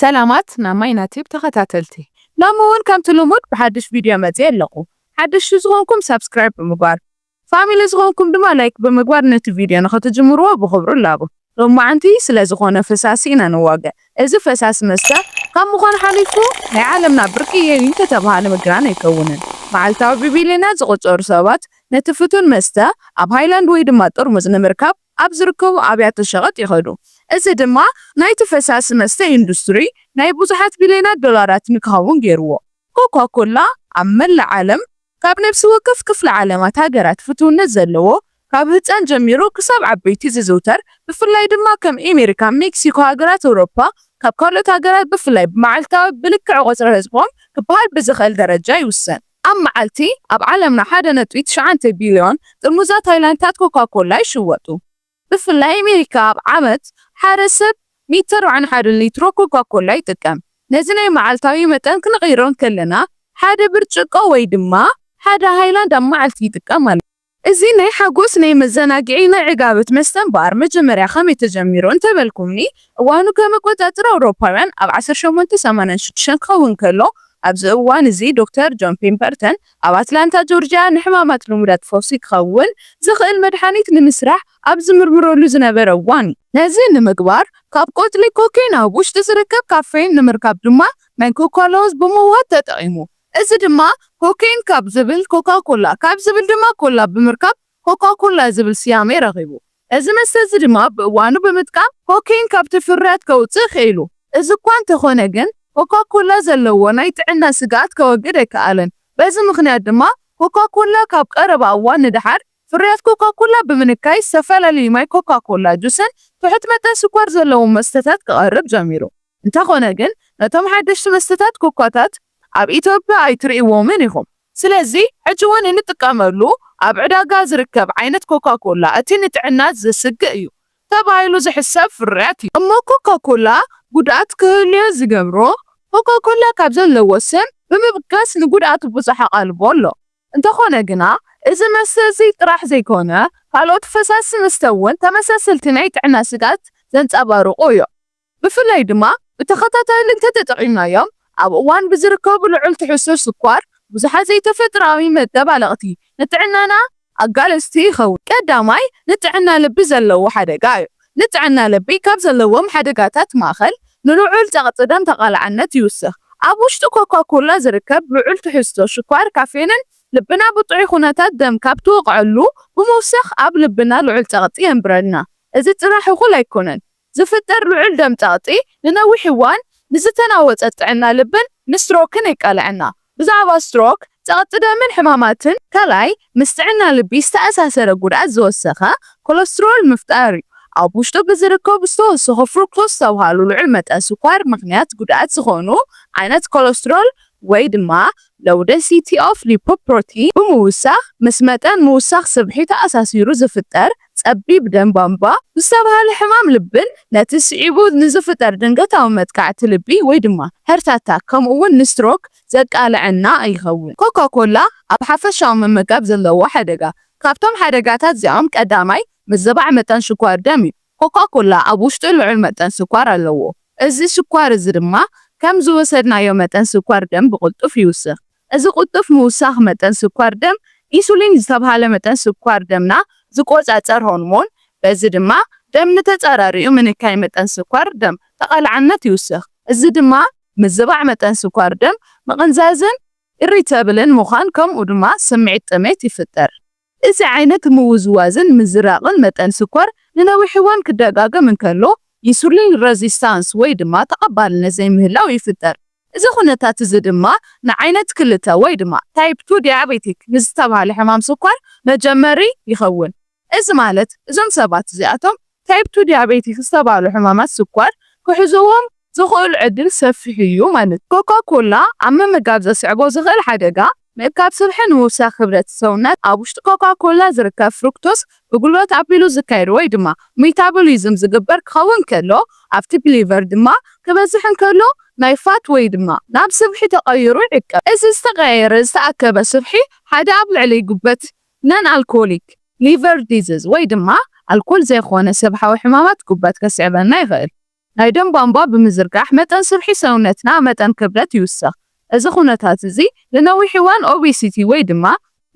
ሰላማት ናይ ማይና ቲፕ ተኸታተልቲ፣ ሎሚ እውን ከምቲ ልሙድ ብሓድሽ ቪድዮ መፅየ ኣለኹ። ሓደሽቲ ዝኾንኩም ሳብስክራይብ ብምግባር፣ ፋሚሊ ዝኾንኩም ድማ ላይክ ብምግባር ነቲ ቪድዮ ንኸትጅምርዎ ብኽብሪ እላቦ። ሎማዓንቲ ስለ ዝኾነ ፈሳሲ ኢና ንዋገ። እዚ ፈሳሲ መስተ ካብ ምዃን ሓሊፉ ናይ ዓለምና ብርቂ እዩ እንተተባሃለ ምግናን ኣይከውንን። መዓልታዊ ብቢልዮናት ዝቑጸሩ ሰባት ነቲ ፍቱን መስተ ኣብ ሃይላንድ ወይ ድማ ጥርሙዝ ንምርካብ ኣብ ዝርከቡ ኣብያተ ሸቐጥ ይኸዱ። እዚ ድማ ናይቲ ፈሳሲ መስተ ኢንዱስትሪ ናይ ብዙሓት ቢልዮናት ዶላራት ንክኸውን ገይርዎ። ኮካ ኮላ ኣብ መላእ ዓለም ካብ ነፍሲ ወከፍ ክፍለ ዓለማት ሃገራት ፍትውነት ዘለዎ፣ ካብ ህጻን ጀሚሩ ክሳብ ዓበይቲ ዝዝውተር፣ ብፍላይ ድማ ከም ኤሜሪካ፣ ሜክሲኮ፣ ሃገራት ኣውሮፓ፣ ካብ ካልኦት ሃገራት ብፍላይ ብመዓልታዊ ብልክዕ ቁጽሪ ህዝቦም ክበሃል ብዝኽእል ደረጃ ይውሰን። ኣብ መዓልቲ ኣብ ዓለምና ሓደ ነጥቢ ትሽዓተ ቢልዮን ጥርሙዛት ሃይላንድታት ኮካ ኮላ ይሽወጡ። ብፍላይ ኣሜሪካ ኣብ ዓመት ሓደ ሰብ ሚእቲ ኣርባዓን ሓደን ሊትሮ ኮካ ኮላ ይጥቀም። ነዚ ናይ መዓልታዊ መጠን ክንቕይሮ እንከለና ሓደ ብርጭቆ ወይ ድማ ሓደ ሃይላንድ ኣብ መዓልቲ ይጥቀም ኣሎ። እዚ ናይ ሓጎስ፣ ናይ መዘናግዒ፣ ናይ ዕጋበት መስተ እምበኣር መጀመርያ ከመይ ተጀሚሩ እንተበልኩምኒ፣ እዋኑ ከም ኣቆጻጽራ ኣውሮፓውያን ኣብ ዓሰርተ ሸሞንተ ሰማንያን ሽዱሽተን ክኸውን ከሎ፣ ኣብዚ እዋን እዚ ዶክተር ጆን ፔምበርተን ኣብ ኣትላንታ ጆርጅያ ንሕማማት ልሙዳት ፈውሲ ክኸውን ዝኽእል መድሓኒት ንምስራሕ ኣብ ዝምርምረሉ ዝነበረ እዋን እዩ። ነዚ ንምግባር ካብ ቆጽሊ ኮኬን ኣብ ውሽጢ ዝርከብ ካፌን ንምርካብ ድማ ናይ ኮካ ሎዝ ብምውሃድ ተጠቒሙ። እዚ ድማ ኮኬን ካብ ዝብል ኮካ ኮላ፣ ካብ ዝብል ድማ ኮላ ብምርካብ ኮካ ኮላ ዝብል ስያሜ ረኺቡ። እዚ መስተ እዚ ድማ ብእዋኑ ብምጥቃም ኮኬን ካብቲ ፍርያት ከውጽእ ክኢሉ። እዚ እኳ እንተኾነ ግን ኮካ ኮላ ዘለዎ ናይ ጥዕና ስግኣት ከወግድ ኣይከኣለን። በዚ ምኽንያት ድማ ኮካ ኮላ ካብ ቀረባ እዋን ንደሓር ፍርያት ኮካ ኮላ ብምንካይ ዝተፈላለዩ ማይ ኮካ ኮላ ጁስን ትሑት መጠን ስኳር ዘለዎም መስተታት ክቐርብ ጀሚሩ። እንተኾነ ግን ነቶም ሓደሽቲ መስተታት ኮካታት ኣብ ኢትዮጵያ ኣይትርእይዎምን ኢኹም። ስለዚ ሕጂ እውን እንጥቀመሉ ኣብ ዕዳጋ ዝርከብ ዓይነት ኮካ ኮላ እቲ ንጥዕና ዘስግእ እዩ ተባሂሉ ዝሕሰብ ፍርያት እዩ። እሞ ኮካ ኮላ ጉድኣት ክህልዮ ዝገብሮ፣ ኮካ ኮላ ካብ ዘለዎ ስም ብምብጋስ ንጉድኣቱ ብዙሕ ኣቓልቦ ኣሎ። እንተኾነ ግና እዚ መስተ እዚ ጥራሕ ዘይኮነ ካልኦት ፈሳሲ መስተ እውን ተመሳሰልቲ ናይ ጥዕና ስግኣት ዘንጸባርቑ እዮም። ብፍላይ ድማ ብተኸታታሊ እንተተጠቒምናዮም ኣብ እዋን ብዝርከቡ ልዑል ትሕዝቶ ስኳር ብዙሓት ዘይተፈጥሮኣዊ መደባለቕቲ ንጥዕናና ኣጋለጽቲ ይኸውን። ቀዳማይ ንጥዕና ልቢ ዘለዎ ሓደጋ እዩ። ንጥዕና ልቢ ካብ ዘለዎም ሓደጋታት ማእኸል ንልዑል ጸቕጢ ደም ተቓላዕነት ይውስኽ። ኣብ ውሽጢ ኮካ ኮላ ዝርከብ ልዑል ትሕዝቶ ሽኳር ካፌንን ልብና ብጥዑይ ኩነታት ደም ካብ ትወቕዐሉ ብምውሳኽ ኣብ ልብና ልዑል ጸቕጢ የንብረልና። እዚ ጥራሕ እኹል ኣይኮነን። ዝፍጠር ልዑል ደም ጸቕጢ ንነዊሕ እዋን ንዝተናወጸ ጥዕና ልብን ንስትሮክን የቃልዐና። ብዛዕባ ስትሮክ፣ ጸቕጢ ደምን ሕማማትን፣ ካልኣይ ምስ ጥዕና ልቢ ዝተኣሳሰረ ጉድኣት ዝወሰኸ ኮለስትሮል ምፍጣር እዩ። ኣብ ውሽጡ ብዝርከቡ ዝተወሰኹ ፍሩክቶስ ዝተብሃሉ ልዑል መጠን ስኳር ምኽንያት ጉድኣት ዝኾኑ ዓይነት ኮለስትሮል ወይ ድማ low density of lipoprotein ብምውሳኽ ምስ መጠን ምውሳኽ ስብሒ ተኣሳሲሩ ዝፍጠር ጸቢብ ደም ቧንቧ ዝተብሃለ ሕማም ልብን ነቲ ስዒቡ ንዝፍጠር ድንገታዊ መጥቃዕቲ ልቢ ወይ ድማ heart attack ከምኡ እውን ንስትሮክ ዘቃልዐና ይኸውን። ኮካ ኮላ ኣብ ሓፈሻዊ ምምጋብ ዘለዎ ሓደጋ። ካብቶም ሓደጋታት እዚኦም ቀዳማይ ምዝባዕ መጠን ሽኳር ደም እዩ። ኮካ ኮላ ኣብ ውሽጡ ልዑል መጠን ስኳር ኣለዎ። እዚ ሽኳር እዚ ድማ ከም ዝወሰድናዮ መጠን ስኳር ደም ብቕልጡፍ ይውስኽ። እዚ ቅልጡፍ ምውሳኽ መጠን ስኳር ደም ኢንሱሊን ዝተብሃለ መጠን ስኳር ደምና ዝቆጻጸር ሆርሞን፣ በዚ ድማ ደም ንተጻራሪኡ ምንካይ መጠን ስኳር ደም ተቓላዕነት ይውስኽ። እዚ ድማ ምዝባዕ መጠን ስኳር ደም ምቕንዛዝን ኢሪተብልን ምዃን ከምኡ ድማ ስምዒት ጥሜት ይፍጠር። እዚ ዓይነት ምውዝዋዝን ምዝራቕን መጠን ስኳር ንነዊሕ እዋን ክደጋገም እንከሎ ኢንሱሊን ረዚስታንስ ወይ ድማ ተቐባልነት ዘይምህላው ይፍጠር። እዚ ኩነታት እዚ ድማ ንዓይነት ክልተ ወይ ድማ ታይፕ ቱ ዲያቤቲክ ንዝተባህለ ሕማም ስኳር መጀመሪ ይኸውን። እዚ ማለት እዞም ሰባት እዚኣቶም ታይፕ ቱ ዲያቤቲክ ዝተባህሉ ሕማማት ስኳር ክሕዝዎም ዝኽእሉ ዕድል ሰፊሕ እዩ ማለት። ኮካ ኮላ ኣብ ምምጋብ ዘስዕቦ ዝኽእል ሓደጋ ምእካብ ስብሒ ንምውሳኽ ክብደት ሰውነት። ኣብ ውሽጢ ኮካ ኮላ ዝርከብ ፍሩክቶስ ብጉልበት ኣቢሉ ዝካየድ ወይ ድማ ሜታቦሊዝም ዝግበር ክኸውን ከሎ ኣብቲ ብሊቨር ድማ ክበዝሕ እንከሎ ናይ ፋት ወይ ድማ ናብ ስብሒ ተቐይሩ ይዕቀብ። እዚ ዝተቐያየረ ዝተኣከበ ስብሒ ሓደ ኣብ ልዕሊ ጉበት ነን ኣልኮሊክ ሊቨር ዲዝዝ ወይ ድማ ኣልኮል ዘይኮነ ስብሓዊ ሕማማት ጉበት ከስዕበና ይኽእል። ናይ ደም ቧንቧ ብምዝርጋሕ መጠን ስብሒ ሰውነትና መጠን ክብደት ይውስኽ። እዚ ኩነታት እዚ ንነዊሕ እዋን ኦቤሲቲ ወይ ድማ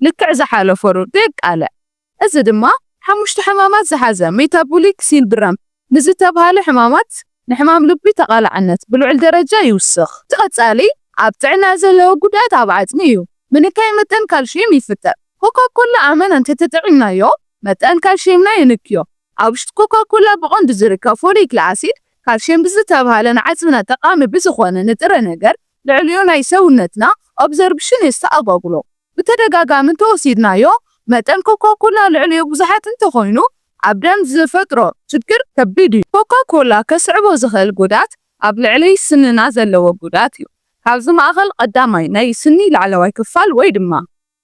ልክዕ ዝሓለፎ ርዱ የቃልዕ። እዚ ድማ ሓሙሽተ ሕማማት ዝሓዘ ሜታቦሊክ ሲንድረም ንዝተብሃለ ሕማማት ንሕማም ልቢ ተቓላዕነት ብልዑል ደረጃ ይውስኽ። እቲ ቀጻሊ ኣብ ጥዕና ዘለዎ ጉድኣት ኣብ ዓጽሚ እዩ። ምንካይ መጠን ካልሽየም ይፍጠር። ኮካኮላ ኣመና እንተተጠቒምናዮ መጠን ካልሽየምና የንክዮ። ኣብ ውሽጢ ኮካኮላ ብቐንዱ ዝርከብ ፎሊክ ኣሲድ ካልሽየም ብዝተብሃለ ንዓጽምና ጠቓሚ ብዝኾነ ንጥረ ነገር ልዕሊኡ ናይ ሰውነትና ኦብዘርብሽን የስተኣጓጉሎ። ብተደጋጋሚ እንተወሲድናዮ መጠን ኮካኮላ ልዕሊኡ ብዙሓት እንተኾይኑ ኣብ ደም ዝፈጥሮ ችግር ከቢድ እዩ። ኮካኮላ ከስዕቦ ዝኽእል ጉዳት ኣብ ልዕሊ ስንና ዘለዎ ጉዳት እዩ። ካብዚ ማእኸል ቀዳማይ ናይ ስኒ ላዕለዋይ ክፋል ወይ ድማ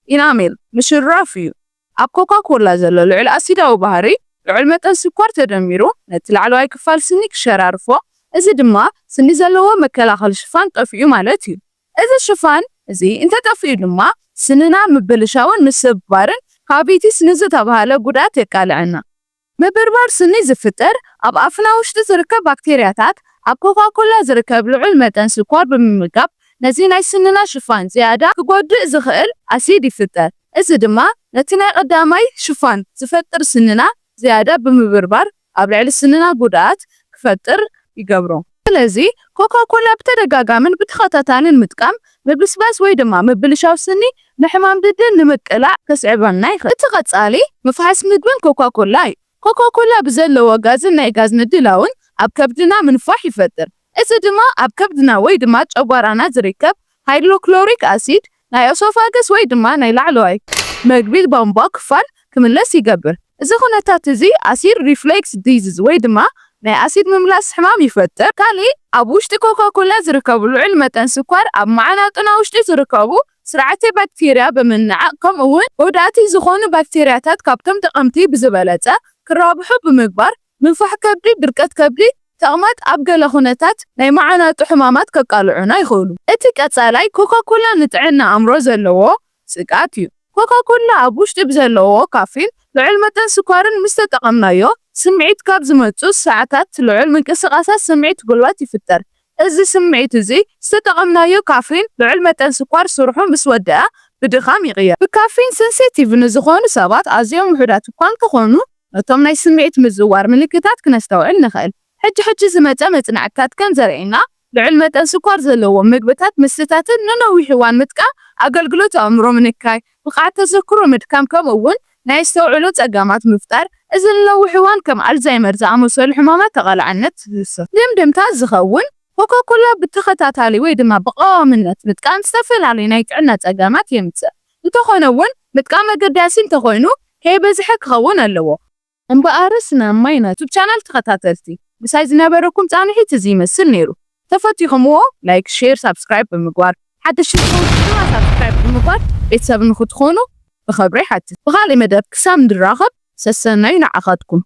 ኢናሜል ምሽራፍ እዩ። ኣብ ኮካኮላ ዘሎ ልዑል ኣሲዳዊ ባህሪ ልዑል መጠን ስኳር ተደሚሩ ነቲ ላዕለዋይ ክፋል ስኒ ክሸራርፎ፣ እዚ ድማ ስኒ ዘለዎ መከላኸሊ ሽፋን ጠፊኡ ማለት እዩ። እዚ ሽፋን እዚ እንተጠፊኡ ድማ ስንና ምብልሻውን ምስባርን ካቪቲስ ንዝተባሃለ ጉድኣት የቃልዐና። ምብርባር ስኒ ዝፍጠር ኣብ ኣፍና ውሽጢ ዝርከብ ባክቴርያታት ኣብ ኮካኮላ ዝርከብ ልዑል መጠን ስኳር ብምምጋብ ነዚ ናይ ስንና ሽፋን ዝያዳ ክጎድእ ዝኽእል ኣሲድ ይፍጠር። እዚ ድማ ነቲ ናይ ቀዳማይ ሽፋን ዝፈጥር ስንና ዝያዳ ብምብርባር ኣብ ልዕሊ ስንና ጉድኣት ክፈጥር ይገብሮ። ስለዚ ኮካኮላ ብተደጋጋምን ብተኸታታልን ምጥቃም ምብስባስ ወይ ድማ ምብልሻው ስኒ ንሕማም ድድን ንምቅላዕ ከስዕበና ይኽእል። እቲ ቀጻሊ ምፍሓስ ምግብን ኮካኮላ እዩ። ኮካኮላ ብዘለዎ ጋዝን ናይ ጋዝ ምድላውን ኣብ ከብድና ምንፋሕ ይፈጥር። እዚ ድማ ኣብ ከብድና ወይ ድማ ጨጓራና ዝርከብ ሃይድሮክሎሪክ ኣሲድ ናይ ኦሶፋገስ ወይ ድማ ናይ ላዕለዋይ መግቢ ቧንቧ ክፋል ክምለስ ይገብር። እዚ ኩነታት እዚ ኣሲድ ሪፍሌክስ ዲዚዝ ወይ ድማ ናይ ኣሲድ ምምላስ ሕማም ይፈጥር። ካልእ ኣብ ውሽጢ ኮካኮላ ዝርከቡ ልዑል መጠን ስኳር ኣብ መዓናጡና ውሽጢ ዝርከቡ ስርዓተ ባክቴርያ ብምንዓቕ ከምኡ እውን ጎዳእቲ ዝኾኑ ባክቴርያታት ካብቶም ጠቐምቲ ብዝበለጸ ክራብሑ ብምግባር ምንፋሕ ከብዲ፣ ድርቀት ከብዲ፣ ተቕማጥ ኣብ ገለ ኩነታት ናይ መዓናጡ ሕማማት ከቃልዑና ይኽእሉ። እቲ ቀጻላይ ኮካኮላ ንጥዕና ኣእምሮ ዘለዎ ስግኣት እዩ። ኮካኮላ ኣብ ውሽጢ ብዘለዎ ካፊን ልዑል መጠን ስኳርን ምስ ተጠቐምናዮ ስምዒት ካብ ዝመጹ ሰዓታት ልዑል ምንቅስቓሳት ስምዒት ጉልበት ይፍጠር። እዚ ስምዒት እዚ ዝተጠቐምናዮ ካፊን ልዑል መጠን ስኳር ስርሑ ምስ ወደኣ ብድኻም ይቕየር። ብካፊን ሰንሲቲቭ ንዝኾኑ ሰባት ኣዝዮም ውሑዳት እኳ እንተኾኑ ነቶም ናይ ስምዒት ምዝዋር ምልክታት ክነስተውዕል ንኽእል። ሕጂ ሕጂ ዝመጸ መጽናዕትታት ከም ዘርእየና ልዑል መጠን ስኳር ዘለዎም ምግብታት መስተታትን ንነዊሕ እዋን ምጥቃም ኣገልግሎት ኣእምሮ ምንካይ፣ ብቕዓት ተዘክሮ ምድካም ከምኡ እውን ናይ ኣስተውዕሎ ጸገማት ምፍጣር፣ እዚ ንነዊሕ እዋን ከም ኣልዛይመር ዝኣመሰሉ ሕማማት ተቓላዕነት ይውስኽ። ልምድምታ ዝኸውን ኮካኮላ ብተኸታታሊ ወይ ድማ ብቐዋምነት ምጥቃም ዝተፈላለዩ ናይ ጥዕና ጸገማት የምጽእ። እንተኾነ እውን ምጥቃም ኣገዳሲ እንተኾይኑ ከይበዝሐ ክኸውን ኣለዎ። እምበኣርስ ናይ ማይ ናቱ ቻናል ተኸታተልቲ ምሳይ ዝነበረኩም ጻንሒት እዚ ይመስል ነይሩ። ተፈቲኹምዎ ላይክ፣ ሼር፣ ሳብስክራይብ ብምግባር ሓደሽቲ ዝኾኑ ድማ ሳብስክራይብ ብምግባር ቤተሰብ ንክትኾኑ ብኸብሪ ይሓትት። ብኻልእ መደብ ክሳብ ንራኸብ ሰሰናዩ ንዓኻትኩም።